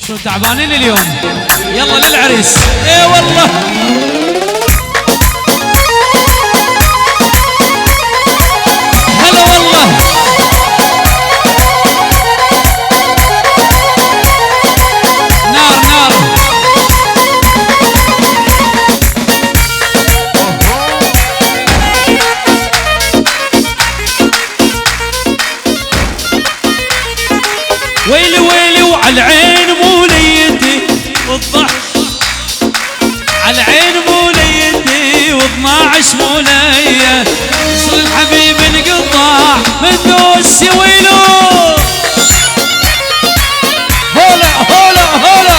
شو تعبانين اليوم؟ يلا للعريس. اي والله. هلا والله. نار نار. ويلي ويلي وعلى العين موليتي والضحك، على العين موليتي و12 مولية، وصل الحبيب انقطع من دوسي ويلو. هلا هلا هلا.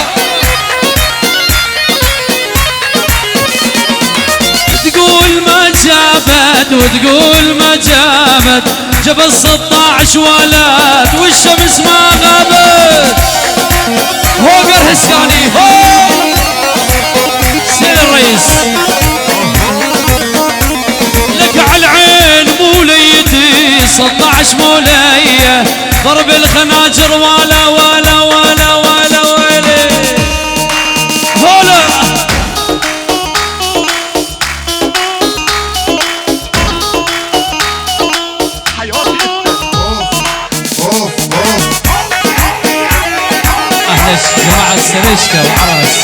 تقول ما جابت وتقول ما جابت، جبل 16 ولد والشمس ما غابت. هوقر هسكاني هو سير الرئيس. لك على العين موليتي 16 مولية، ضرب الخناجر ولا ولا ولا ولا ولا. هلا. جماعة السريشكا وعرس.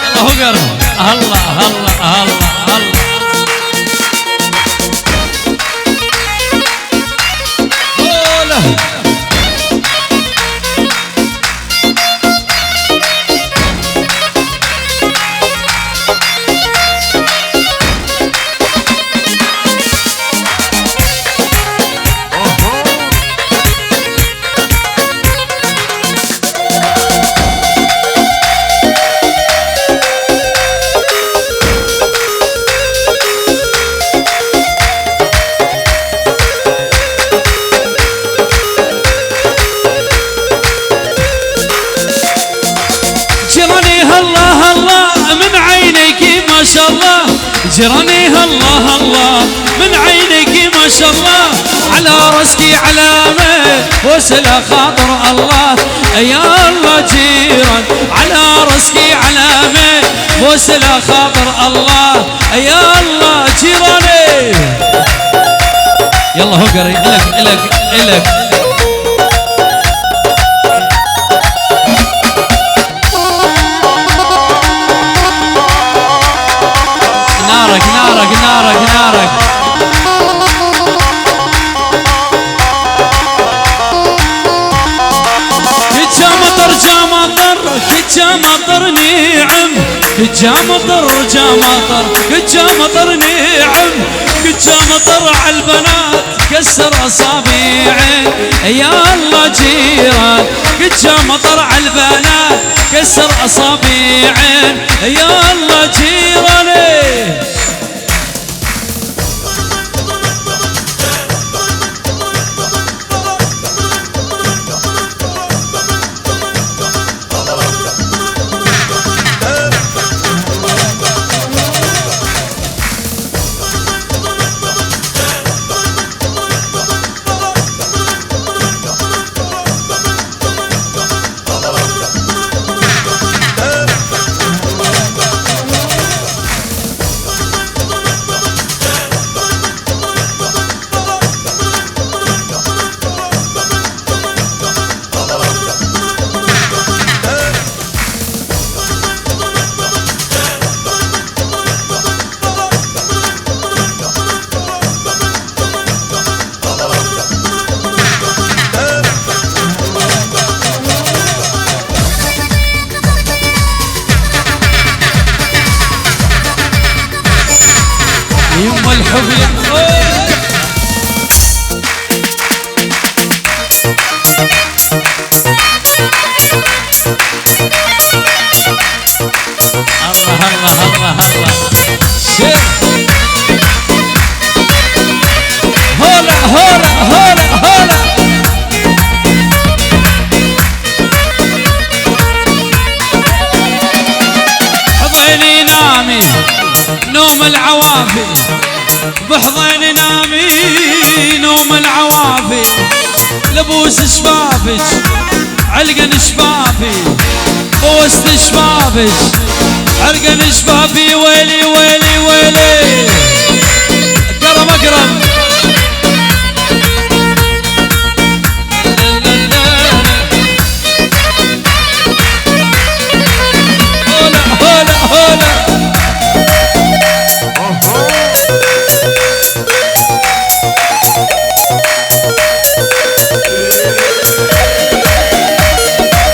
الله هقر. الله الله الله الله. هولا. الله الله من عينيك ما شاء الله، جيراني الله الله من عينيك ما شاء الله، على راسك علامة وسلا خاطر الله. يا الله جيران على راسك علامة وسلا خاطر الله. يا الله جيراني. يلا هقري الك الك الك. نارك نارك نارك نارك. كجا مطر جا مطر، كجا مطر نعم، كجا مطر جا مطر، كجا مطر نعم، كجا مطر على البنات كسر اصابيعي. يا الله جيران كجا مطر على البنات كسر اصابيعي. يا الله جيراني. ابوس شفافك علقن شفافي، بوست شفافك علقن شفافي. ويلي ويلي ويلي اكرم اكرم. هلا هلا هلا.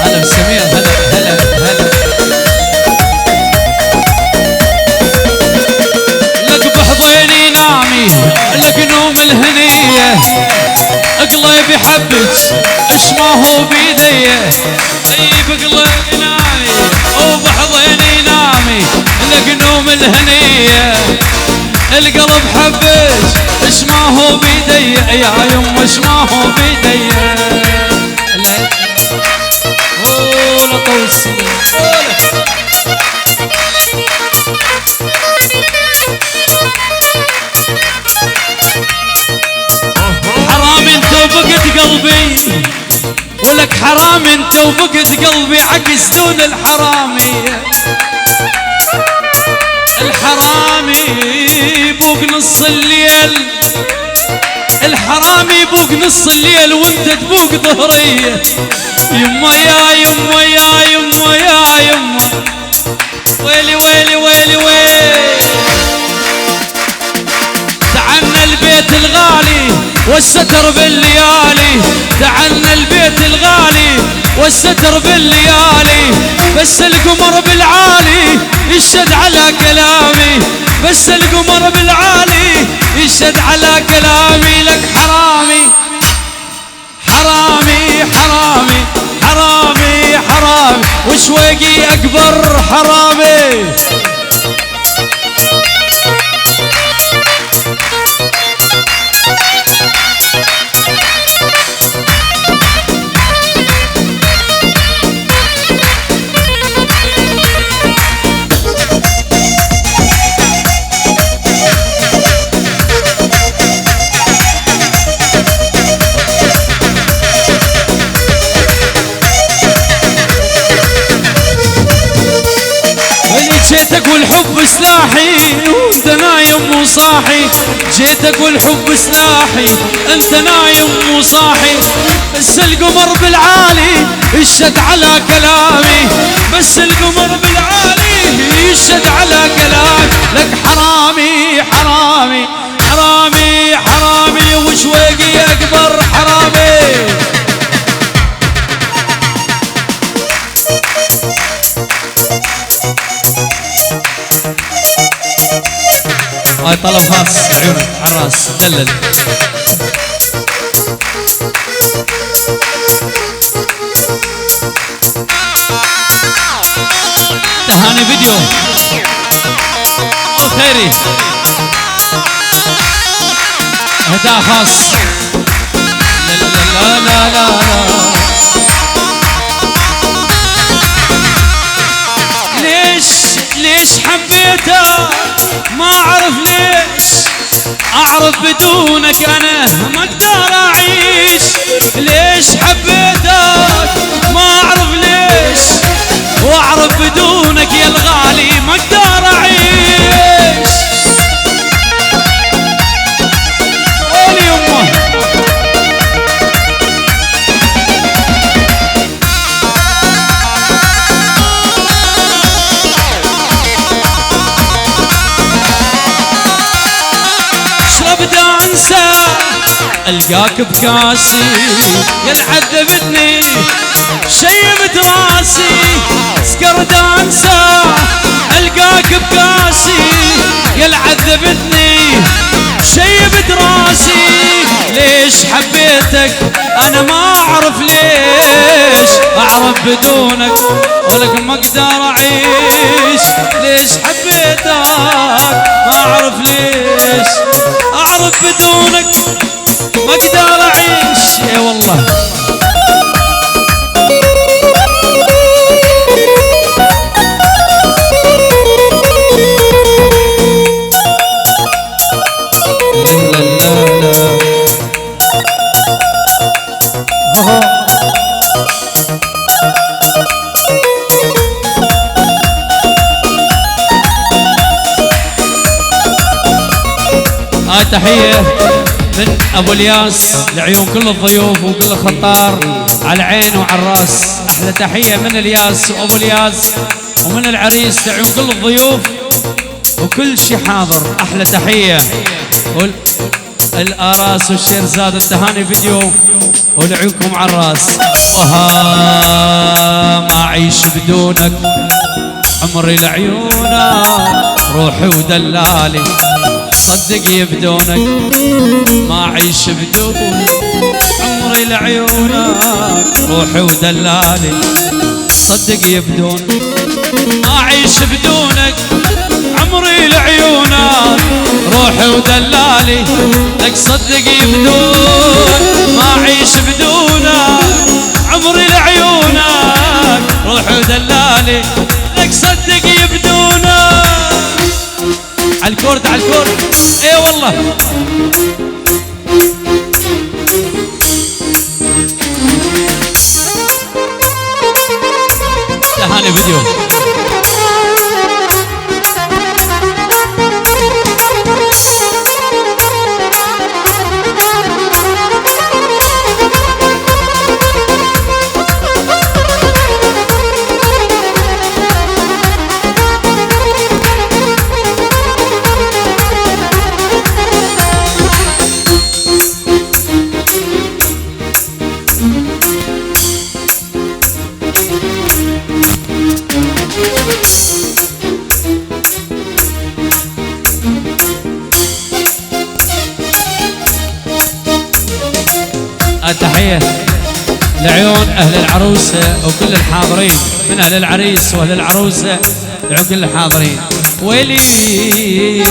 هلا سمير، هلا هلا هلا. لك بحضيني نامي، لك نوم الهنية، قلبي حبك اش ما هو بيدي. اي بقلبي نامي وبحضيني نامي، لك نوم الهنية، القلب حبك اش ما هو بيدي. يا يما اش ما هو بيدي. ولا طوس حرام انت وبقت قلبي، ولك حرام انت وبقت قلبي عكس دون الحرامي. الحرامي بوق نص الليل، الحرامي بوق نص الليل وانت تبوق ظهري. يما يا يما يا يما يا يما ويلي ويلي ويلي ويلي. تعنا البيت الغالي والستر بالليالي، تعنا البيت الغالي والستر بالليالي، بس القمر بالعالي يشهد على كلامي، بس القمر بالعالي يشهد على كلامي. لك حرامي حرامي حرامي حرامي حرامي وشويقي أكبر حرامي. جيتك والحب سلاحي وانت نايم وصاحي، جيتك والحب سلاحي انت نايم وصاحي، بس القمر بالعالي يشهد على كلامي، بس القمر بالعالي يشهد على كلامي. لك حرامي حرامي حرامي حرامي وشويقي اكبر حرامي. هاي طلب خاص عيونك عالراس دلل. تهاني فيديو او خيري اهداء خاص. لا لا لا لا لا. ليش ليش حبيتك ما اعرف ليش، اعرف بدونك انا ما اقدر اعيش. ليش حبيتك ما اعرف ليش، واعرف بدونك يا الغالي ما اقدر اعيش. ويلي يمه القاك بكاسي يا العذبتني شيبت راسي، سكر دانسة القاك بكاسي يا العذبتني شيبت راسي. ليش حبيتك انا ما اعرف ليش، اعرف بدونك ولك ما اقدر اعيش. ليش حبيتك ما اعرف ليش، اعرف بدونك ما اقدر اعيش. اي والله لا لا لا. تحية من ابو الياس لعيون كل الضيوف وكل الخطار، على العين وعلى الراس. احلى تحية من الياس وابو الياس ومن العريس لعيون كل الضيوف وكل شي حاضر. احلى تحية الاراس والشيرزاد التهاني فيديو ولعيونكم على الراس. وها ما اعيش بدونك عمري لعيونك، روحي ودلالي صدق بدونك ما اعيش بدونك، عمري لعيونك روحي ودلالي صدق بدونك ما اعيش بدونك، عمري لعيونك روحي ودلالي لك صدق بدونك ما اعيش بدونك، عمري لعيونك روحي ودلالي لك صدق بدونك. على الكورد على الكورد، اي والله. تهاني فيديو. التحية لعيون أهل العروسة وكل الحاضرين، من أهل العريس وأهل العروسة لعيون كل الحاضرين. ويلي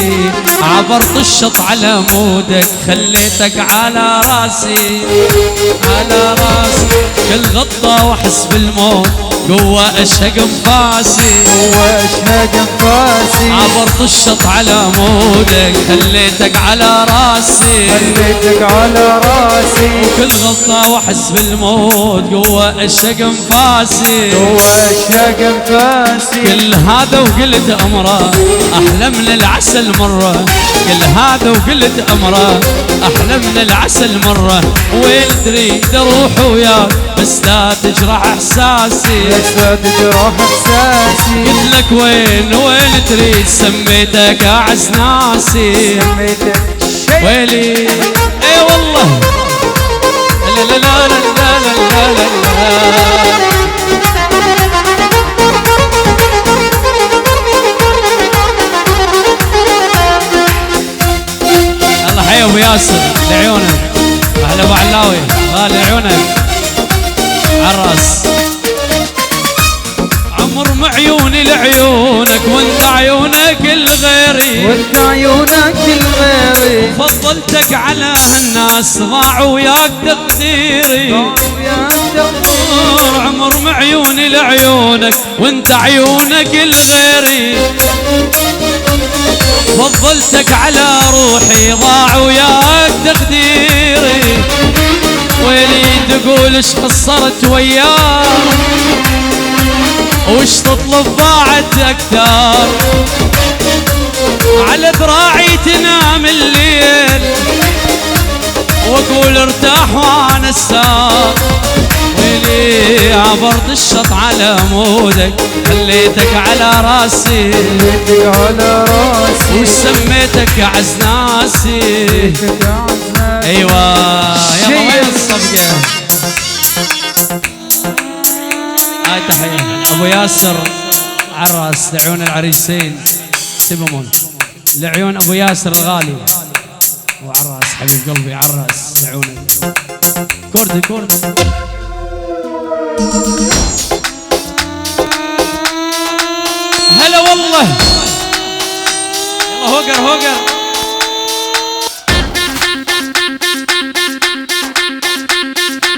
عبرت الشط على مودك، خليتك على راسي على راسي، كل غطة وأحس بالموت قوة أشهق انفاسي، قوة أشهق انفاسي. عبرت الشط على مودك، خليتك على راسي، خليتك على راسي، وكل غلطة وأحس بالموت قوة أشهق انفاسي، قوة أشهق انفاسي. كل هذا وقلت أمره أحلى من العسل مرة، كل هذا وقلت أمره أحلى من العسل مرة. وين تريد أروح وياك بس لا تجرح إحساسي، بس لا تجرح إحساسي. قلت لك وين وين تريد، سميتك أعز ناسي، سميتك شيء. ويلي اي والله. لا لا لا لا لا لا لا. الله حي ابو ياسر لعيونك، اهلا ابو علاوي غالي لعيونك عالراس. عمر معيوني لعيونك وانت عيونك الغيري، وانت عيونك الغيري. فضلتك على هالناس ضاع وياك تقديري، عمر معيوني لعيونك وانت عيونك الغيري. فضلتك على روحي ضاع وياك تقديري. ويلي تقول ايش قصرت وياك وش تطلب ضاعت اكثر، على ذراعي تنام الليل واقول ارتاح وانا السار. ويلي عبرت الشط على مودك، خليتك على راسي، خليتك على راسي، وسميتك اعز ناسي. ايوه يلا وين الصفقة؟ هاي تحية ابو ياسر عالراس لعيون العريسين سيبمون، لعيون ابو ياسر الغالي وعالراس حبيب قلبي عالراس لعيونك. كورد كورد. هلا والله. يلا هوقر هوقر.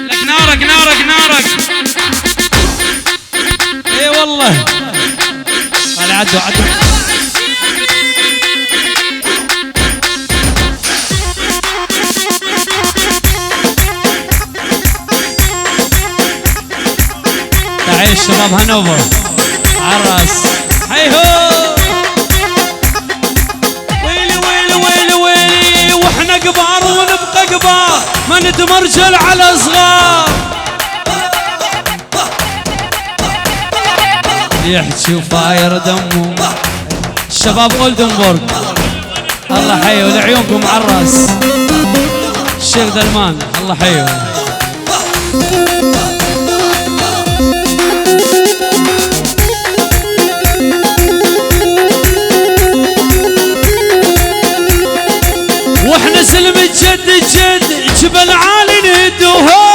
لك نارك نارك نارك. اي والله. هلا عدوا عدوا. تعيش شباب هانوفر عالراس. حيهو. ويلي ويلي ويلي ويلي. كبار ونبقى كبار، ما نتمرجل على صغار. يحكي وفاير دمه. الشباب اولدنبورغ الله حيو، لعيونكم على الراس. الشيخ دلمان الله حيو. واحنا سلم الجد الجد جبل عالي نهدوها،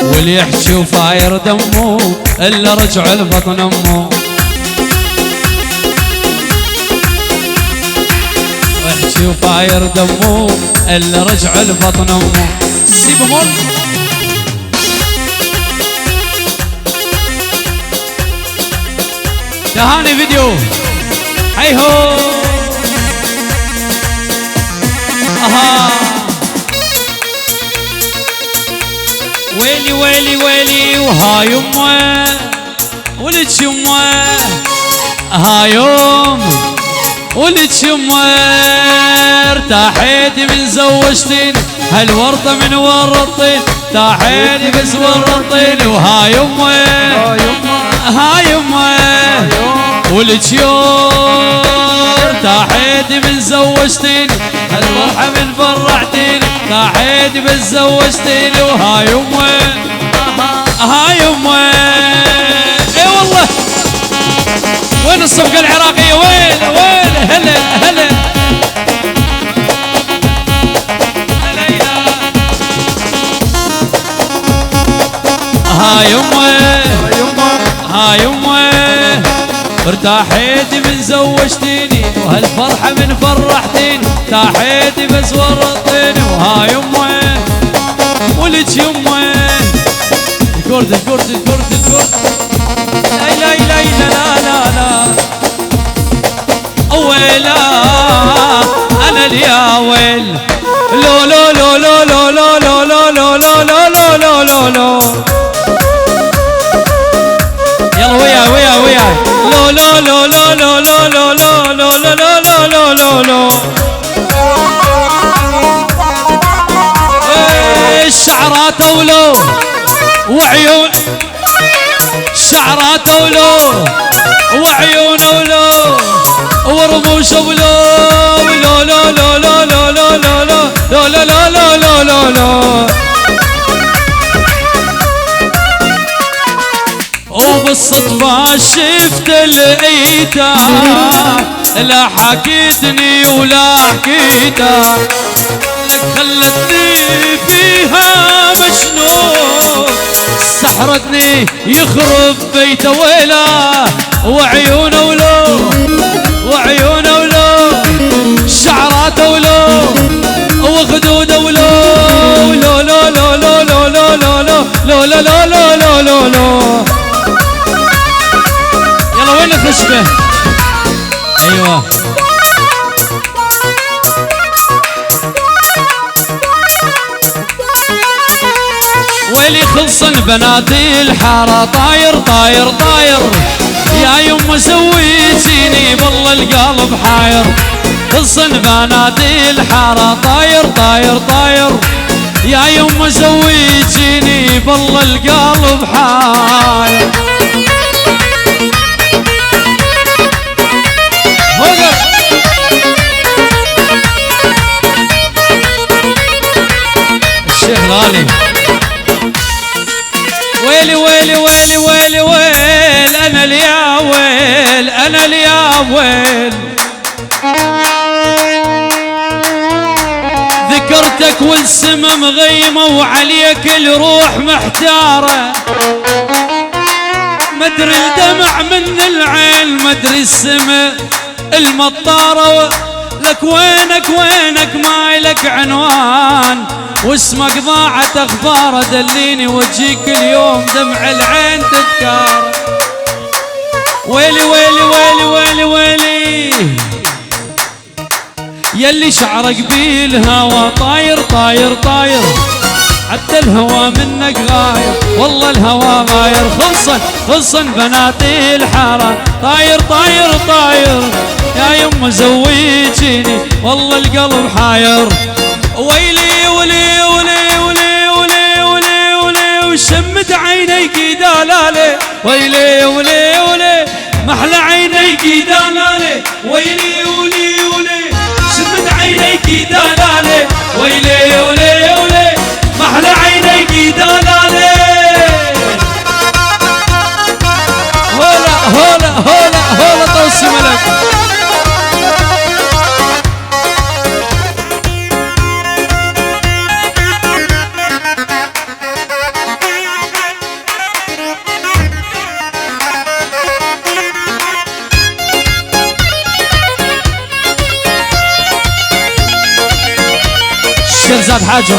واللي يحكي وفاير دمه الا رجع لبطن امه. ويحكي وفاير دمه الا رجع لبطن امه. سي بمول. تهاني فيديو. هيهو. اها. ويلي ويلي ويلي وها يمه ولك يمه، ها يوم ولك يمه، ارتاحيتي من زوجتيني هالورطه من ورطتيني، ارتاحيتي بس ورطتيني وها يمه، ها يمه ولك يوم، ارتاحيتي من زوجتيني هالفرحه من فرحتيني، ارتاحيتي بس زوجتيني وها يمه، ها يمه. اي والله وين الصفقة العراقية؟ وين وين؟ هلا هلا ها يمه، ها يمه، ارتاحيتي من زوجتيني وهالفرحة من فرحتيني، ارتاحيتي بس ورطتيني وها يمه ولك يمه. الكرد الكرد الكرد الكرد. لا لا لا لا لا لا ويلا انا اليا ويل. لو لو لو لو لو لو لو لو لو لو لو لو لو. يلا وياي وياي وياي. لو لو لو لو لو لو لو لو لو لو لو لو لو. الشعرات ولو وعيون، شعرات ولو وعيون ولو ورموش ولو لو لو لو لو لو لو لو لو لو لو لو لو. وبالصدفة شفت لقيتك، لا حكيتني ولا حكيتك، لك خلتني فيها مجنون، سحرتني يخرب بيته ويلا وعيونه ولو، وعيونه ولو، شعراته ولو وخدوده ولو لو لو لو لو لو لو لو لو لو لو لو لو لو. يلا وين الخشبة؟ ايوه ويلي خلصن بناتي الحارة طاير طاير طاير، يا يما سويتيني بالله القلب حاير. خلصن بناتي الحارة طاير طاير طاير، يا يما سويتيني بالله القلب حاير. الشيخ غالي. ويلي ويلي ويلي ويلي ويل انا اليا ويل، انا اليا ويل. ذكرتك والسما مغيمة وعليك الروح محتارة، مدري الدمع من العين مدري السما المطارة، لك وينك وينك ما لك عنوان، واسمك ضاعت اخباره، دليني وجيك اليوم دمع العين تذكاره. ويلي ويلي ويلي ويلي ويلي يلي شعرك بالهوى طاير طاير طاير، حتى الهوى منك غاير، والله الهوى غاير، خلصن خلصن بناتي الحارة، طاير طاير طاير يا يما زوجيني والله القلب حاير. ويلي ولي ولي ولي ولي ولي ولي وشمت عينيك دلالي، ويلي ولي ولي محلى عينيك دلالي، ويلي ولي ولي شمت عينيك دلالي، ويلي ولي ولي محلى عينيك دلالي. هولا هولا هولا هولا طوسي ملك. شيرزاد حاجو.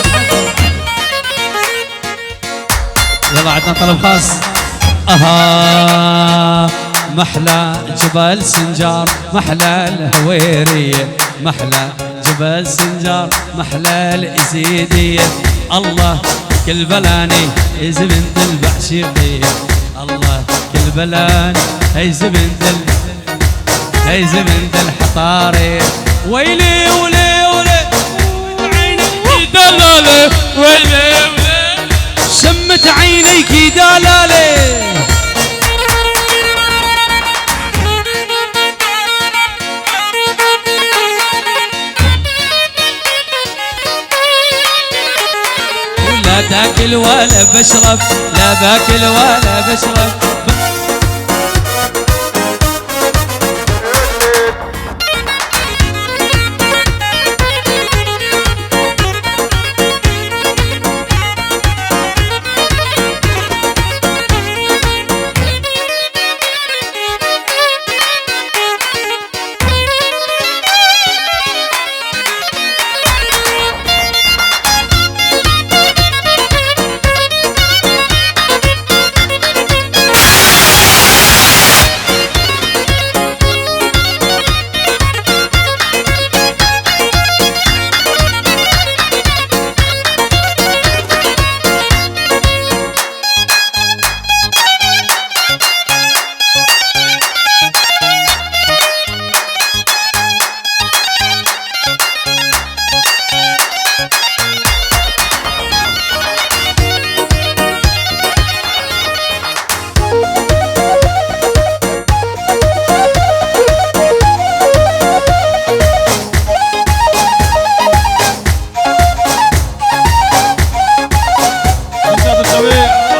يلا عندنا طلب خاص. اها محلى جبل سنجار محلى الهويرية، محلى جبل سنجار محلى الإزيدية، الله كل بلاني إز بنت البعشيقية، الله كل بلاني هيز بنت هيز بنت الحطاري. ويلي ولي ولي عيني دلالي، ويلي ولي شمت عينيك دلالي. لا تاكل ولا بشرب، لا باكل ولا بشرب.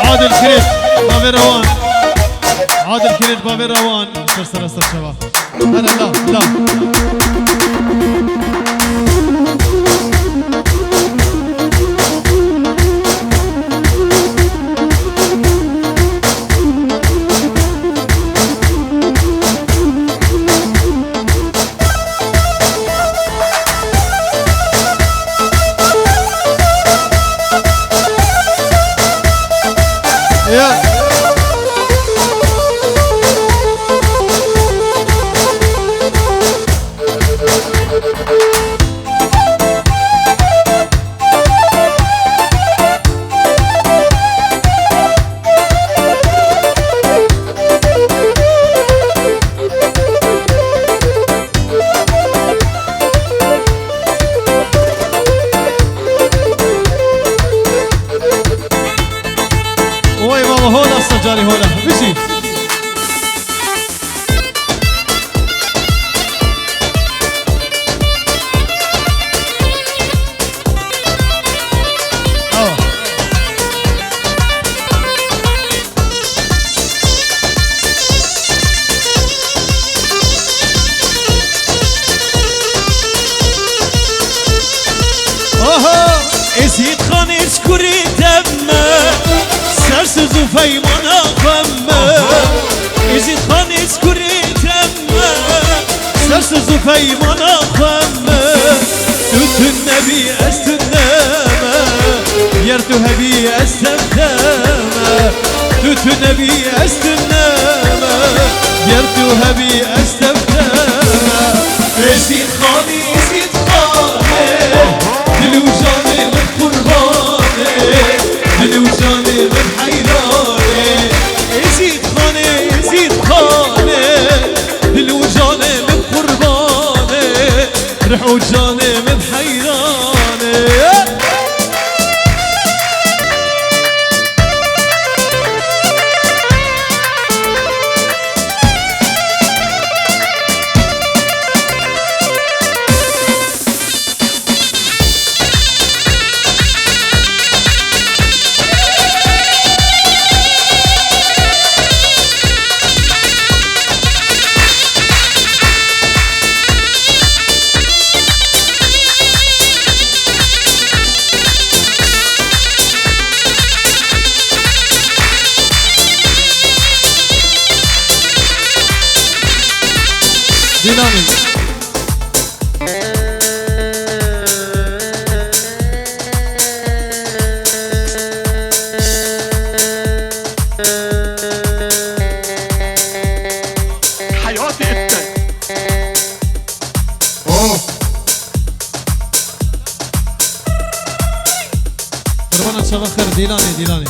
عادل كريت بابي روان، عادل كريت بابي روان. سر سر شباب. لا لا لا هولا السجاري هولا بيجي. اوه ازيد خاني اشكري دمه سرسز وفيمانا خمه، ازيد خاني اشكري دمه سرسز وفيمانا خمه، توت النبي استنامه يرتو هبي استمتامه، توت النبي استنامه يرتو هبي استمتامه. ازيد خاني ازيد خاني دلو جاني القرباني. وجاني بحيراني. ديلاني حياتي انت. قربانا شباب خير. ديلاني ديلاني.